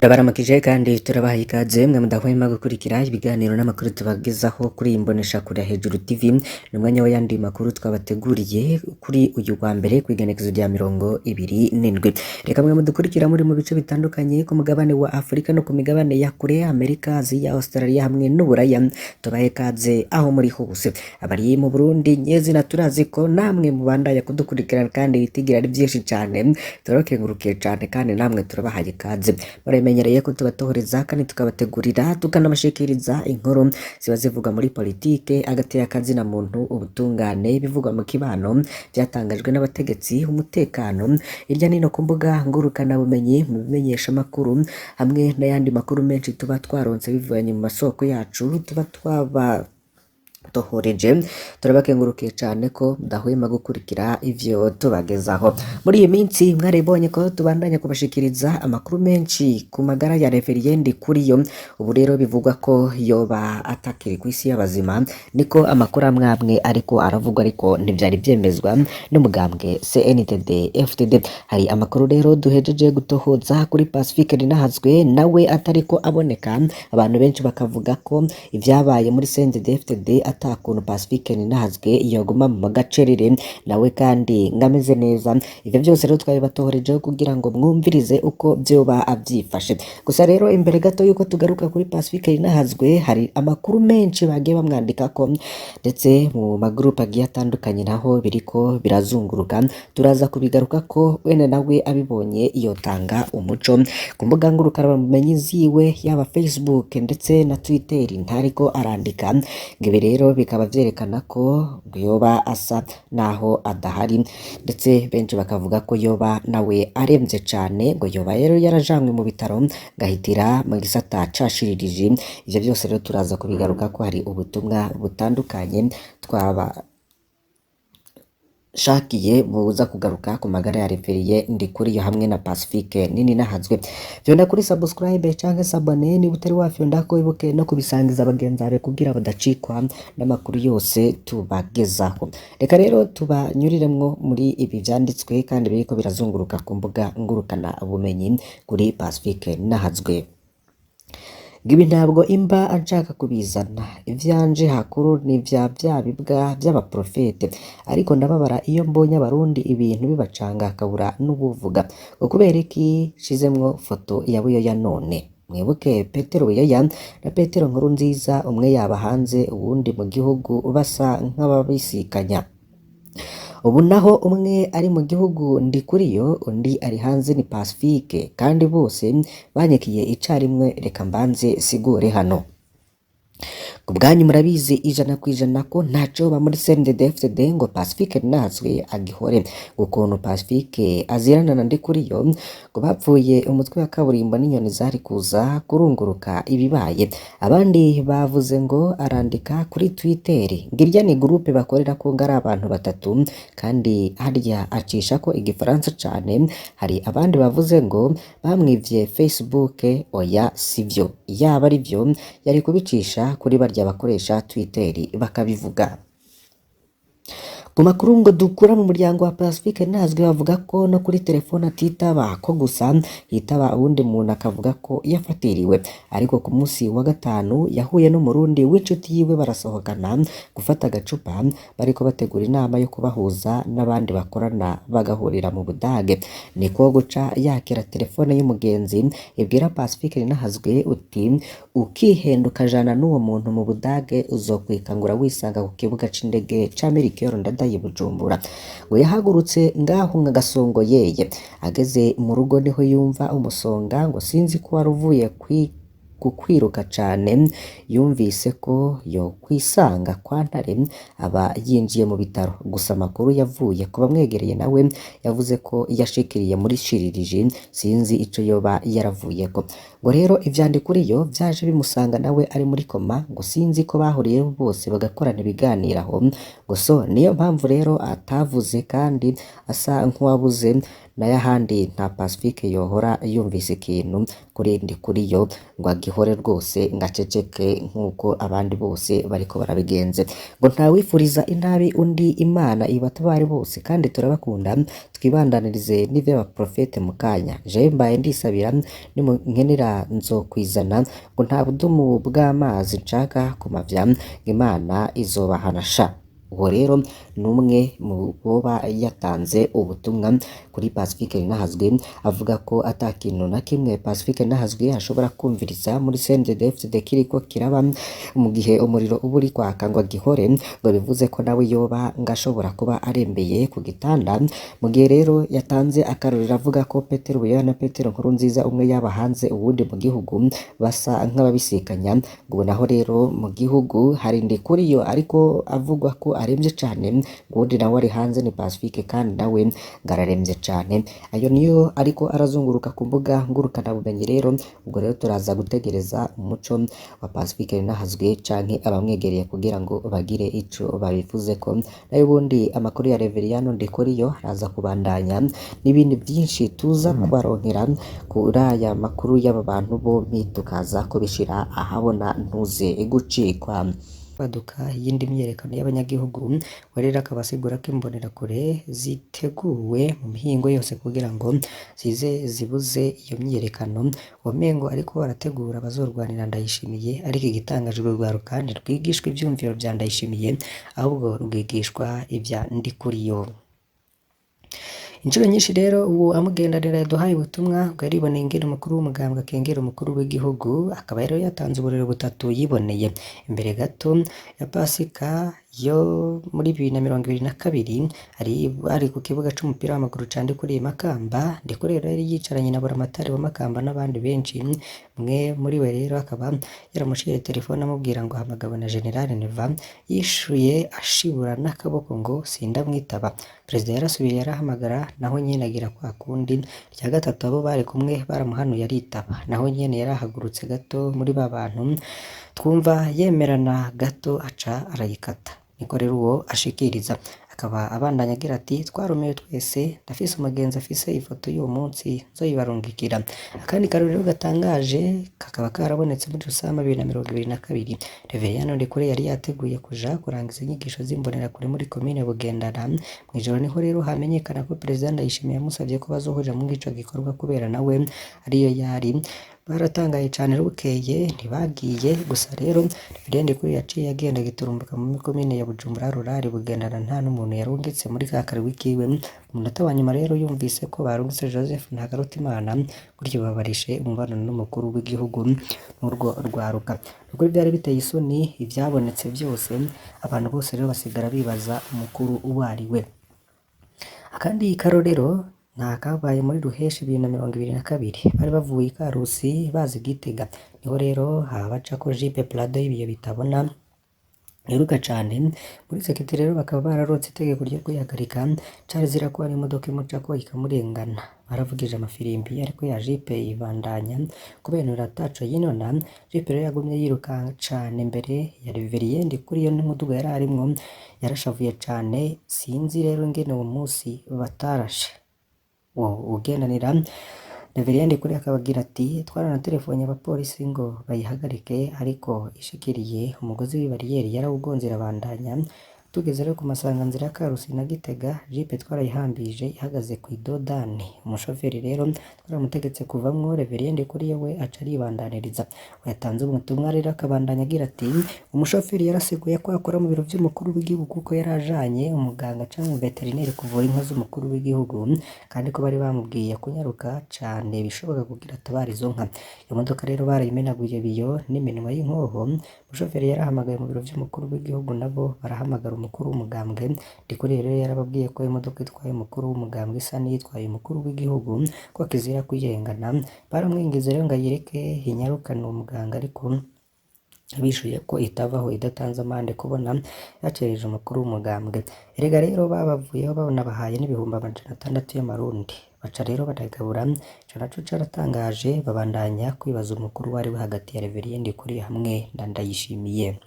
Ndabaramukije kandi turabaha ikaze mwe mudahwema gukurikira ibiganiro n'amakuru tubagezaho kuri iyi mboneshakure ya Hejuru TV. Ni umwanya w'ayandi makuru twabateguriye kuri uyu wa mbere kw'igenekezo rya 27. Reka mwe mudukurikira muri mu bice bitandukanye ku mugabane wa Afurika no ku migabane ya kure, Amerika, Aziya, Australia hamwe n'Uburaya, tubahe ikaze aho muri hose. Abari mu Burundi nyezina turazi ko namwe mubandanya kudukurikirana kandi bitigira ari byinshi cane, turabakengurukiye cane kandi namwe turabahaye ikaze. Muramenyereye ko tubatohoreza kandi tukabategurira tukanabashikiriza inkuru ziba zivuga muri politike, agateka kazina muntu, ubutungane, ibivugwa mu kibano, byatangajwe n'abategetsi, umutekano, hirya no hino ku mbuga ngurukanabumenyi, mu bimenyeshamakuru hamwe n'ayandi makuru menshi tuba twaronse bivanye mu masoko yacu tuba twaba tohoreje. Turabakengurukiye cane ko mudahwema gukurikira ivyo tubagezaho. Muri iyi minsi mwaribonye ko tubandanya kubashikiriza amakuru menshi ku magara ya Reverien Ndikuriyo. Ubu rero bivugwa ko yoba atakiri kw'isi y'abazima, niko amakuru amwe amwe ariko aravugwa, ariko ntivyari vyemezwa n'umugambwe CNDD FDD. Hari amakuru rero duhejeje gutohoza kuri Pacifique Rinahazwe, nawe atariko aboneka. Abantu benshi bakavuga ko ivyabaye muri CNDD FDD ata kuntu Pacifique Rinahazwe yoguma mu gacerere nawe kandi ngameze neza. Ivyo vyose rero twabibatohorejeho kugira ngo mwumvirize uko vyoba avyifashe. Gusa rero imbere gato yuko tugaruka kuri Pacifique Rinahazwe, hari amakuru menshi bagiye bamwandikako ndetse mu magroupe agiye atandukanye naho biriko birazunguruka. Turaza kubigaruka ko wene nawe abibonye yotanga umuco. Ku mbuga ngurukanabumenyi ziwe, yaba Facebook ndetse na Twitter, ntariko arandika. Ngo ibi rero bikaba vyerekana ko yoba asa naho adahari, ndetse benshi bakavuga ko yoba nawe aremvye cane, ngo yoba rero yarajanwe mu bitaro ngahitira mu gisata cashirije. Ivyo vyose rero turaza kubigaruka ko hari ubutumwa butandukanye twaba shakiye buza kugaruka ku magara ya Reverien Ndikuriyo hamwe na Pacifique Nini Nahazwe. Vyonda kuri subscribe canke s'abonner niba utari wafyonda ko, wibuke no kubisangiza bagenzi bawe kugira badacikwa n'amakuru yose tubagezaho. Reka rero tubanyuriremwo muri ibi vyanditswe kandi biriko birazunguruka ku mbuga ngurukana bumenyi kuri Pacifique Nahazwe. Ngo ibi ntabwo imba nshaka kubizana, ivyanje hakuru ni vya vya bibwa vy'abaprofete, ariko ndababara iyo mbonye abarundi ibintu bibacanga hakabura n'ubuvuga. Ngo kubera iki nshizemwo foto ya Buyoya? None mwibuke Petero Buyoya na Petero Nkurunziza, umwe yaba hanze uwundi mu gihugu, basa nk'ababisikanya. Ubu naho umwe ari mu gihugu Ndikuriyo, undi ari hanze ni Pacifique, kandi bose banyekiye icarimwe. Reka mbanze sigure hano. Ku bwanyu murabizi 100% ko ntaco ba muri CNDD-FDD ngo Pacifique Rinahazwe agihore. Ukuntu Pacifique azirana na Ndikuriyo, ngo bapfuye umutwe wa kaburimbo n'inyoni zari kuza kurunguruka ibibaye. Abandi bavuze ngo arandika kuri Twitter, ngirya ni groupe bakorera ko ngo ari abantu batatu, kandi harya acisha ko igifaransa cane. Hari abandi bavuze ngo bamwivye Facebook. Oya, sivyo, yaba ari vyo yari kubicisha kuri barya bakoresha Twitter bakabivuga. Ku makuru ngo dukura mu muryango wa Pacifique Rinahazwe, bavuga ko no kuri telefone atitaba, ko gusa yitaba uwundi muntu akavuga ko yafatiriwe. Ariko ku munsi wa gatanu yahuye n'umurundi w'inshuti yiwe barasohokana gufata agacupa, bariko bategura inama yo kubahuza n'abandi bakorana bagahurira mu Budage. Niko guca yakira telefone y'umugenzi ibwira Pacifique Rinahazwe uti: "Ukihenda ukajana n'uwo muntu mu Budage, uzokwikangura wisanga ku kibuga c'indege ca Melchior Ndadaye i Bujumbura." Ngo yahagurutse ngaho nka gasongo yeye, ageze mu rugo niho yumva umusonga, ngo sinzi ko wari uvuye ku kwiruka cane, yumvise ko yokwisanga kwa Ntare aba yinjiye mu bitaro. Gusa amakuru yavuye ku bamwegereye, nawe yavuze ko yashikiriye muri Shiririji, sinzi ico yoba yaravuyeko. Ngo rero ivya Ndikuriyo vyaje bimusanga nawe ari muri koma, ngo sinzi ko bahuriyeho bose bagakorana ibiganiro aho. Ngo so niyo mpamvu rero atavuze kandi asa nk'uwabuze, nayo ahandi nta Pacifique yohora yumvise ikintu. kuri Ndikuriyo ngo agihore rwose ngo aceceke nk'uko abandi bose bariko barabigenze. Ngo ntawifuriza inabi undi, Imana ibatabare bose kandi turabakunda, twibandanirize n'ivy'abaprofete mu kanya. Jewe mbaye ndisabira nimunkenera nzokwizana, ngo nta budumu bw'amazi nshaka kumavya, ngo Imana izobahana sha. Uwo rero ni umwe mu boba yatanze ubutumwa kuri Pacifique Ninahazwe, avuga ko ata kintu na kimwe Pacifique Ninahazwe ashobora kumviriza muri CNDD-FDD kiriko kiraba mu gihe umuriro uba uri kwaka ngo agihore, ngo bivuze ko nawe yoba ngo ashobora kuba arembeye ku gitanda. Mu gihe rero yatanze akarorero avuga ko Petero Buyoya na Petero Nkurunziza umwe yaba hanze uwundi mu gihugu basa nk'ababisikanya, ngo ubu naho rero mu gihugu hari Ndikuriyo ariko avugwa ko aremvye cane, ngo uwundi nawe ari hanze ni Pacifique kandi nawe ngo araremvye cane. Ayo niyo ariko arazunguruka ku mbuga ngurukanabumenyi rero, ubwo rero turaza gutegereza umuco wa Pacifique Ninahazwe canke abamwegereye kugira ngo bagire ico babivuzeko. Nayo ubundi amakuru ya Reveriyano Ndikuriyo araza kubandanya n'ibindi vyinshi tuza kubaronkera kuri aya makuru y'aba bantu bompi, tukaza kubishira ahabona ntuze gucikwa. Kwaduka iyindi myiyerekano y'abanyagihugu, we rero akaba asigura ko imbonerakure ziteguwe mu mihingo yose kugira ngo zize zibuze iyo myiyerekano. Womengo ariko barategura abazorwanira Ndayishimiye, ariko igitangaje urwo rwaruka ntirwigishwa ivyumviro vya Ndayishimiye, ahubwo rwigishwa ivya Ndikuriyo. Incuro nyinshi rero uwo amugendanira yaduhaye ubutumwa bwo yariboneye ingene umukuru w'umugambwe akengera umukuru w'igihugu, akaba rero yatanze uburero butatu yiboneye. Imbere gato ya Pasika yo muri 2022 ari ku kibuga c'umupira w'amaguru ca Ndikuriyo i Makamba. Ndikuriyo rero yari yicaranye na Buramatari wa Makamba n'abandi benshi, umwe muri we rero akaba yaramuciye telefone amubwira ngo ahamagawe na General Neva, yishuye ashibura n'akaboko ngo sindamwitaba. Perezida yarasubiye yarahamagara naho nyene agira kwa kundi. Irya gatatu abo bari kumwe baramuhanuye aritaba, naho nyene yarahagurutse gato muri ba bantu twumva yemerana gato aca arayikata. Niko rero uwo ashikiriza. Akaba abandanya agira ati twarumiwe twese, ndafise umugenzi afise ifoto y'uwo munsi nzoyibarungikira. Akandi karorero gatangaje kakaba karabonetse muri Rusama 2022. Reveriyano Ndikuriyo yari yateguye kuja kurangiza inyigisho z'imbonerakure muri komine Bugendana. Mw'ijoro niho rero hamenyekana ko Perezida Ndayishimiye yamusavye ko bazohurira muri ico gikorwa kubera nawe ariyo yari. Baratangaye cane bukeye ntibagiye, gusa rero Reveriyano Ndikuriyo yaciye agenda giturumbuka muri komine ya Bujumbura rurari Bugendana nta n'umuntu yarungitse muri ka karwi kiwe. Ku munota wa nyuma rero yumvise ko barungitse Joseph Ntakarutimana, gutyo babarishe umubano n'umukuru w'igihugu n'urwo rwaruka. Nukuri vyari biteye isoni ivyabonetse vyose, abantu bose rero basigara bibaza umukuru uwo ari we. Akandi karorero nta kabaye muri Ruheshi 2022, bari bavuye i Karusi baza i Gitega, niho rero habacako jipe Prado y'ibiyo bitabona yiruka cane. Muri sekete rero bakaba bararotse itegeko ryo kwihagarika, carizira ko hari imodoka imucako ikamurengana. Baravugije amafirimbi ariko ya jipe ibandanya kubenura ataco yinona. Jipe rero yagumye yiruka cane imbere ya Reverien Ndikuriyo n'umuduga yari arimwo, yarashavuye cane. Sinzi rero ingene uwo musi batarashe. Uwo ugendanira Reverien Ndikuriyo akabagira ati twaranaterefonye abapolisi ngo bayihagarike, ariko ishikiriye umugozi w'ibariyeri yarawugonze irabandanya. Tugeze rero ku masanganzira ya Karusi na Gitega, jipe twarayihambije ihagaze kw'idodani. Umushoferi rero twaramutegetse kuvamwo, Reverien Ndikuriyo we aca aribandaniriza. We yatanze ubutumwa rero akabandanya agira ati umushoferi yarasiguye ko akora mu biro vy'umukuru w'igihugu kuko yari ajanye umuganga canke umuveterineri kuvura inka z'umukuru w'igihugu, kandi ko bari bamubwiye kunyaruka cane bishoboka kugira atabare izo nka. Iyo modoka rero barayimenaguye ibiyo n'iminwa y'inkoho. Umushoferi yarahamagaye mu biro vy'umukuru w'igihugu nabo barahamagara umukuru w'umugambwe. Ndikuriyo rero yarababwiye ko imodoka itwaye umukuru w'umugambwe isa n'iyitwaye umukuru w'igihugu, ko kizira kuyirengana. Baramwinginze rero ngo ayireke inyarukane uwo muganga, ariko bishuye ko itavaho idatanze amande kubona yacereje umukuru w'umugambwe. Erega rero babavuyeho banabahaye n'600,000 y'amarundi. Baca rero barayagabura, ico naco caratangaje, babandanya kwibaza umukuru wari we hagati ya Reverien Ndikuriyo hamwe na Ndayishimiye.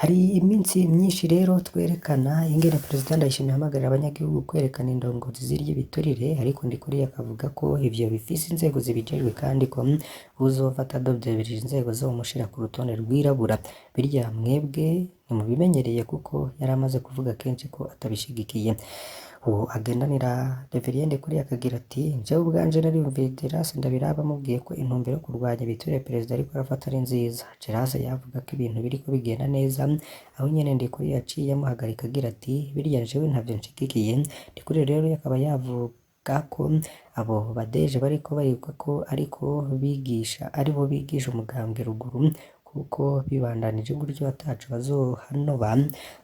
Hari iminsi myinshi rero twerekana ingene Perezida Ndayishimiye ahamagarira abanyagihugu kwerekana indongozi zirya ibiturire, ariko Ndikuriyo akavuga ko ivyo bifise inzego zibijejwe kandi ko uzofata adovyebirije inzego zomushira ku rutonde rwirabura. Birya mwebwe ntimubimenyereye kuko yari amaze kuvuga kenshi ko atabishigikiye. Uwo agendanira Reverien Ndikuriyo akagira ati: "Jewe ubwanje nariyumviye Gerase Ndabiraba amubwiye ko intumbero yo kurwanya ibiturire perezida ariko arafata ari nziza. Gerase yavuga ko ibintu biriko bigenda neza, aho nyene Ndikuriyo yaciye amuhagarika agira ati: birya jewe ntavyo nshigikiye." Ndikuriyo rero akaba yavuga ko abo badeje bariko baribuka ko ariko bigisha aribo bigisha umugambwe ruguru, kuko bibandanije gutyo ataco bazohanoba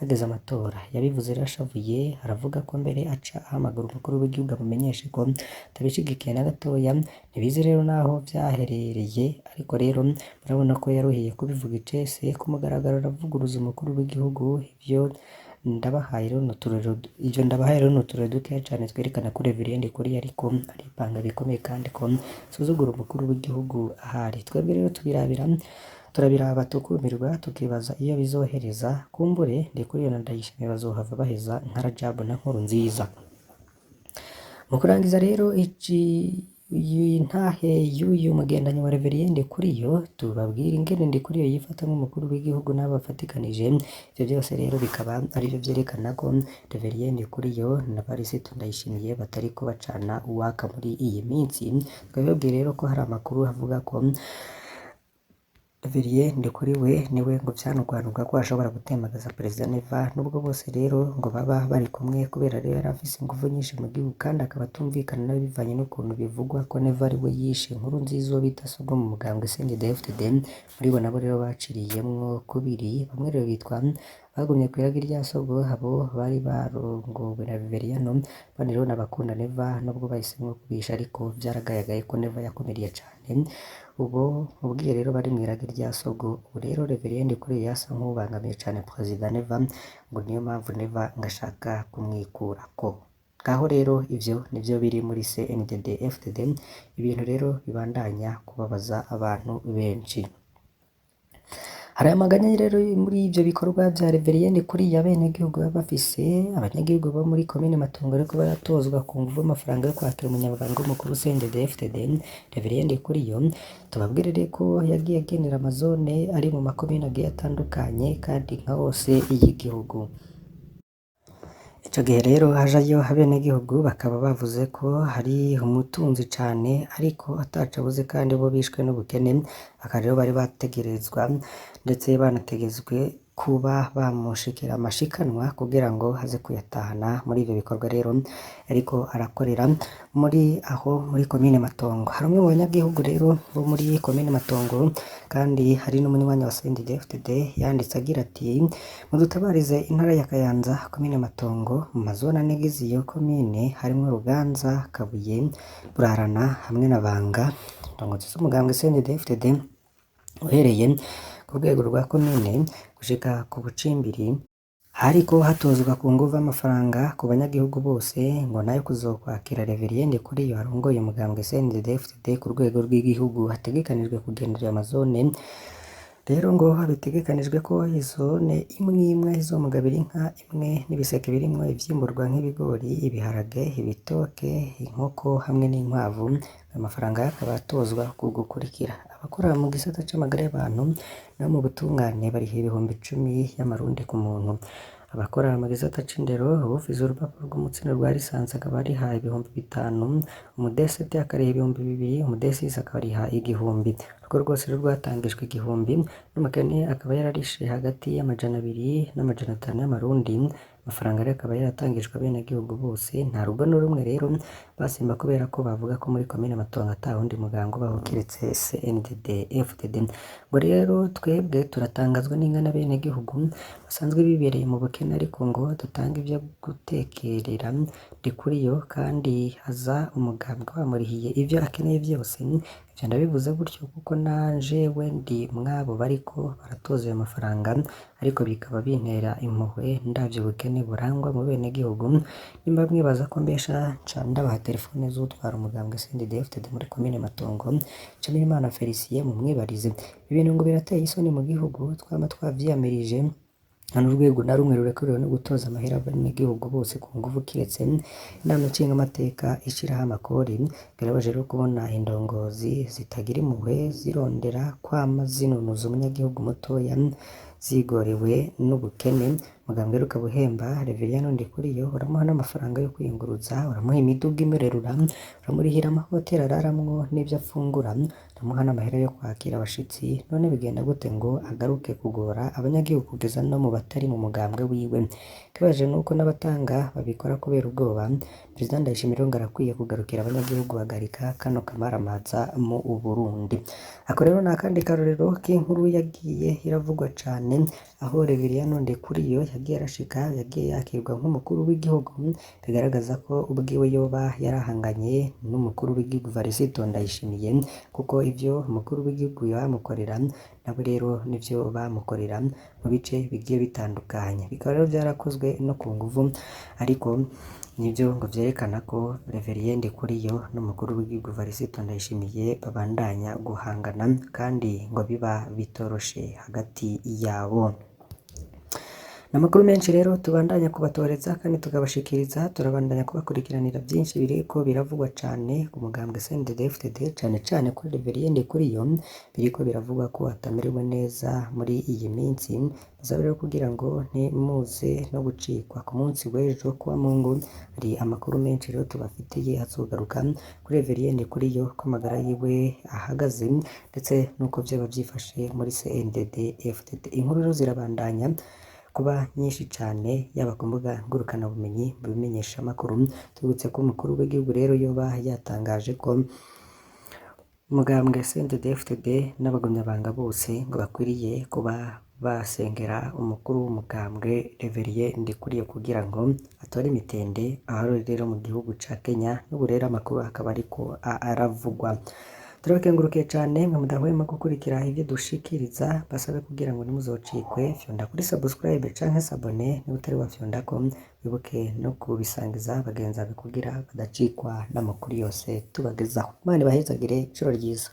hageze amatora. Yabivuze rero ashavuye, aravuga ko mbere aca ahamagara umukuru w'igihugu amumenyeshe ko atabishigikiye na gatoya. Ntibizi rero naho vyaherereye, ariko rero murabona ko yaruhiye kubivuga icese ku mugaragaro, aravuguruza umukuru w'igihugu. Ivyo ndabahaye rero n'uturorero, ivyo ndabahaye rero n'uturorero dukeya cane twerekana ko Reverien Ndikuriyo ariko aripanga bikomeye kandi ko asuzugura umukuru w'igihugu ahari. Twebwe rero tubirabira, turabiraba tukumirwa, tukibaza iyo bizohereza. Kumbure Ndikuriyo na Ndayishimiye bazohava baheza nka Rajabu na Nkurunziza. Mu kurangiza rero iyi ntahe y'uyu mugendanyi wa Reverien Ndikuriyo, tubabwira ingene Ndikuriyo yifata nk'umukuru w'igihugu n'abo bafatikanije. Ivyo vyose rero bikaba arivyo vyerekana ko Reverien Ndikuriyo na Varisito Ndayishimiye batariko bacana uwaka muri iyi minsi. Twabibabwiye rero ko hari amakuru avuga ko Reverien Ndikuriwe niwe ngo vyanugwanugwa ko ashobora gutembagaza Perezida Neva, nubwo bose rero ngo baba bari kumwe, kubera rero yari afise inguvu nyinshi mu gihugu kandi akaba atumvikana nawe bivanye n'ukuntu bivugwa ko Neva ari we yishe Nkurunziza uwo bita Sogo mu mugambwe CNDD-FDD. Muri bo nabo rero baciriyemwo kubiri, bamwe rero bitwa bagumye kw'iragi rya Sogo, abo bari barongowe na Reveriyano, bane rero n'abakunda Neva nubwo bahisemwo kubisha, ariko vyaragayagaye ko Neva yakumiriye cane. Ubu mubwiye rero bari mw'iragi rya Sogo. Ubu rero Reverien Ndikuriyo yasa nk'uwubangamiye cane Perezida Neva, ngo niyo mpamvu Neva ngo ashaka kumwikurako. Ngaho rero ivyo nivyo biri muri CNDD FDD, ibintu rero bibandanya kubabaza abantu benshi. Hari amaganya rero muri ivyo bikorwa vya Reverien Ndikuriyo abenegihugu baba bafise. Abanyagihugu bo muri komine Matongo bariko baratozwa ku nguvu amafaranga yo kwakira umunyamabanga w'umukuru CNDD FDD Reverien Ndikuriyo. Tubabwire rero ko yagiye agenera amazone ari mu makomine agiye atandukanye kandi nka hose y'igihugu. Ico gihe rero hajayo abenegihugu bakaba bavuze ko hari umutunzi cane ariko ataco abuze kandi bo bishwe n'ubukene. Bakaba rero bari bategerezwa ndetse banategetswe kuba bamushikira amashikanwa kugira ngo aze kuyatahana muri ivyo bikorwa rero ariko arakorera muri aho muri komine Matongo. Hari umwe mu banyagihugu rero bo muri komine Matongo kandi hari n'umunywanyi wa CNDD-FDD yanditse agira ati: "Mudutabarize intara ya Kayanza, komine Matongo, mu mazone ane agize iyo komine harimwo Ruganza, Kabuye, Burarana hamwe na Banga. Indongozi z'umugambwe CNDD-FDD uhereye ku rwego rwa komine gushika ku bucimbiri, hariko hatozwa ku nguvu amafaranga ku banyagihugu bose ngo nayo kuzokwakira Reverien Ndikuriyo arongoye umugambwe CNDD-FDD ku rwego rw'igihugu. Hategekanijwe kugendera amazone rero ngo bitegekanijwe ko izone imwe imwe izomugabira inka imwe n'ibiseke birimwo ivyimburwa nk'ibigori, ibiharage, ibitoke, inkoko hamwe n'inkwavu. Ayo mafaranga akaba atozwa ku gukurikira: abakora mu gisata c'amagara y'abantu no mu butungane bariha 10,000 y'amarundi ku muntu, abakora mu gisata c'indero, uwufise urupapuro rw'umutsindo rwa lisansi akaba ariha 5,000, umudesete akariha 2,000, umudesisi akariha 1,000. Urwo rwose rero rwatangijwe 1,000, n'umukene akaba yararishe hagati y'200 n'500 y'amarundi. Amafaranga rero akaba yaratangijwe abenegihugu bose, nta rugo n'urumwe rero basimba kubera ko bavuga ko muri komine Matongo ata wundi muganga ubaho kiretse CNDD FDD. Ngo rero twebwe turatangazwa n'ingene abenegihugu basanzwe bibereye mu bukene ariko ngo dutange ivyo gutekerera Ndikuriyo kandi aza umugambwe wamurihiye ivyo akeneye vyose. Ivyo ndabivuze gutyo kuko nanje we ndi mwabo bariko baratoza ayo mafaranga, ariko bikaba bintera impuhwe ndavye ubukene burangwa mu benegihugu. Nimba mwibaza ko mbesha, nca ndabaha telefone z'utwara umugambwe CNDD-FDD muri komine Matongo, Nshimirimana Felicien, mumwibarize. Ibintu ngo birateye isoni mu gihugu twama twavyiyamirije. Nta n'urwego na rumwe rurekuriwe no gutoza amahera abenegihugu bose ku nguvu kiretse inama nshingamateka ishiraho amakori. Birababaje rero kubona indongozi zitagira impuhwe zirondera kwama zinunuza umunyagihugu mutoya zigorewe n'ubukene. Mugambwe rero ukaba uhemba Reveriyano Ndikuriyo, uramuha n'amafaranga yo kwiyunguruza, uramuha imiduga imurerura, uramurihira amahoteli araramwo n'ivyo afungura, uramuha n'amahera yo kwakira abashitsi. None bigenda gute ngo agaruke kugora abanyagihugu kugeza no mu batari mu mugambwe wiwe? Ikibabaje nuko n'abatanga babikora kubera ubwoba. Perezida Ndayishimiye rero ngo arakwiye kugarukira abanyagihugu bahagarika kano kamaramaza mu Burundi. Ako rero ni akandi karorero k'inkuru yagiye iravugwa cane, aho Reveriyano Ndikuriyo yagiye arashika, yagiye yakirwa nk'umukuru w'igihugu, bigaragaza ko ubwiwe yoba yarahanganye n'umukuru w'igihugu Varisito Ndayishimiye, kuko ivyo umukuru w'igihugu bamukorera nabo rero nivyo bamukorera mu bice bigiye bitandukanye. Bikaba rero vyarakozwe no ku nguvu, ariko nivyo ngo vyerekana ko Reverien Ndikuriyo n'umukuru w'igihugu Varisito Ndayishimiye babandanya guhangana kandi ngo biba bitoroshe hagati yabo. N'amakuru menshi rero tubandanya kubatoreza kandi tukabashikiriza, turabandanya kubakurikiranira vyinshi biriko biravugwa cane ku mugambwe CNDD-FDD, cane cane kuri Reverien Ndikuriyo, biriko biravugwa ko atamerewe neza muri iyi minsi. Basaba rero kugira ngo ntimuze no gucikwa ku munsi w'ejo kuwa Mungu, hari amakuru menshi rero tubafitiye azogaruka kuri Reverien Ndikuriyo, ko amagara yiwe ahagaze ndetse n'uko vyoba vyifashe muri CNDD-FDD. Inkuru rero zirabandanya kuba nyinshi cane, yaba ku mbuga ngurukanabumenyi, mu bimenyeshamakuru. Tubibutse ko umukuru w'igihugu rero yoba yatangaje ko umugambwe CNDD-FDD n'abagumyabanga bose ngo bakwiriye kuba basengera umukuru w'umugambwe Reverien Ndikuriyo kugira ngo atore imitende aho ari rero mu gihugu ca Kenya. N'ubu rero amakuru akaba ariko aravugwa. Turabakengurukiye cane mwe mudahwema gukurikira ivyo dushikiriza, basabe kugira ngo ntimuzocikwe. Fyonda kuri subscribe canke s'abone niba utari wafyondako, wibuke no kubisangiza bagenzi bawe kugira badacikwa n'amakuru yose tubagezaho. Imana ibahezagire, ijoro ryiza.